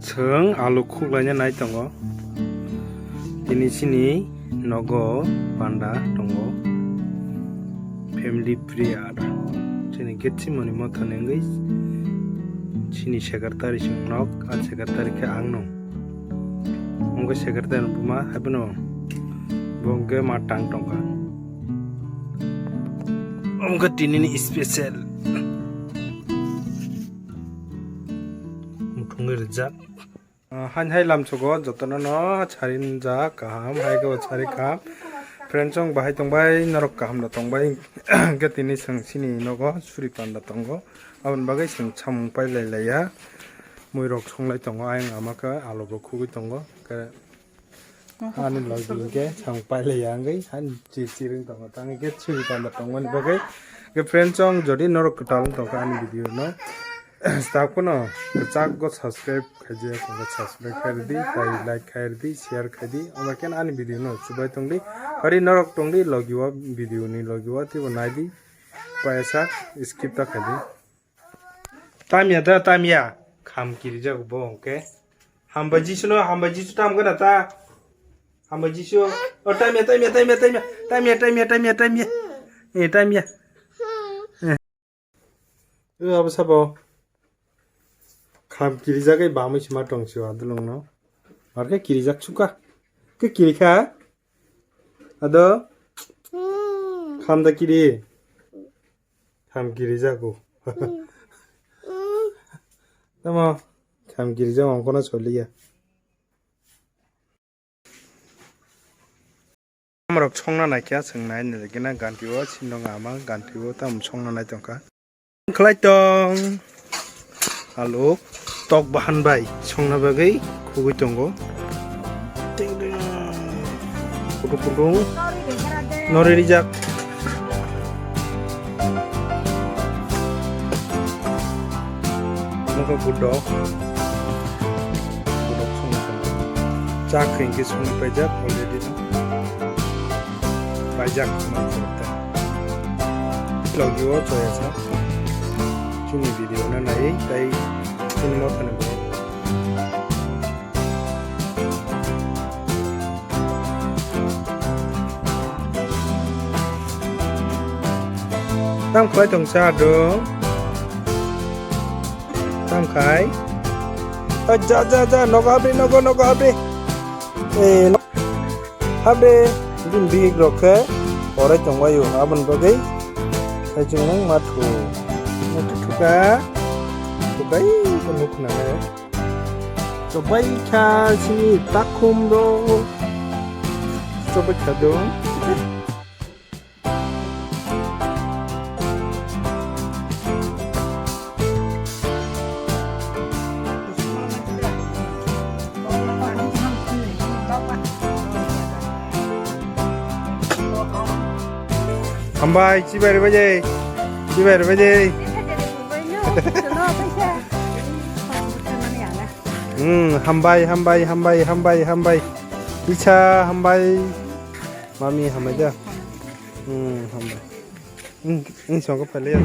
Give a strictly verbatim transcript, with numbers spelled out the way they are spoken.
Chwng alu khuklaina nai tongo. Tini chini nogo panda tongo. Family prayer. Chini get simoni mothani wngwi chini secretary chwng nok, a secretary khe ang nung. Wngkha secretary buma haiphano bo wngkhe ma tang tongkha. Wngkha tinini special. Muthungwi rijak. Ah, hain hai lamsogo jotono no sarinjak kaham, hai khe bo sari kaham. Friends, chwng bahai tongbai, norok kaham no tongbai. Hwnkhe tini chwng chini nogo suri panda tongo. Aboni bagwi chwng samung pailai laiya. Muirok songlai tongo, ayang ama khe alu bo khugwi tongo. Khe ani logi hwnkhe samung pailaiya wngwi, hani chir chir wng tongo. Tang hwnkhe suri panda tongmani bagwi. Hwnkhe friends, chwng jodi norok kwtal wng tongkha ani video no, Stop kono kwchak go subscribe khaijak, subscribe khairdi, tai like khairdi, share khaidi. Omo khe ani video no chubai tongdi. Hari norok tongdi logi o video ni logi o teibo naidi. Paisa skip ta khaidi. Tamya da tamya. Kham kirijak bo hwnkhe. Hambai Jisu no, hambai Jisu tam gana ta. Hambai Jisu. O tamya, tamya, tamya, tamya. Tamya, tamya, tamya, tamya. Eh, tamya. Eh. O abo sabo. Kham kirijak ai bamwi sima tong sio adulung no. Mar khe kirijak suka. Khe kirikha. Ado. Kham da kiri. Kham kirijak o. Tamo. Kham kirijak ongkona soliya. Amrok songna naikha, chwng nai naikhe na ganti o, sindong ama ganti o, tamo songna nai tongkha. Khlai tong. Alu tok bahan bai songna bagwi khugwi tongo. Ting ting. Kutung kutung. Nori rijak. Nokha budok. Budok songwi tongo. Chak hwnkhe songwi paijak already no. Paijak man khorokta. Logi o choya sa. Chini video no nai tai chini mothani bo. Tam khlai tong sa do. Tam khai. Ah, ja, ja, ja, nogo habri, nogo, nogo habri. Eh, no-, habri. Bini bihik rok khe orai tong bai o, aboni bagwi. Hai chwng nang ma thu. Ma thu thuka. Thukai ko nuk na hai. Chobai kha sini takhum rok. Chobai kha do. Hambai, chibai rwbaidi. Chibai rwbaidi. Hmm, hambai, hambai, hambai, hambai, hambai. Isa, hambai. Mami, hambai da. Hmm, hambai. Hmm, hmm, songko pale ya.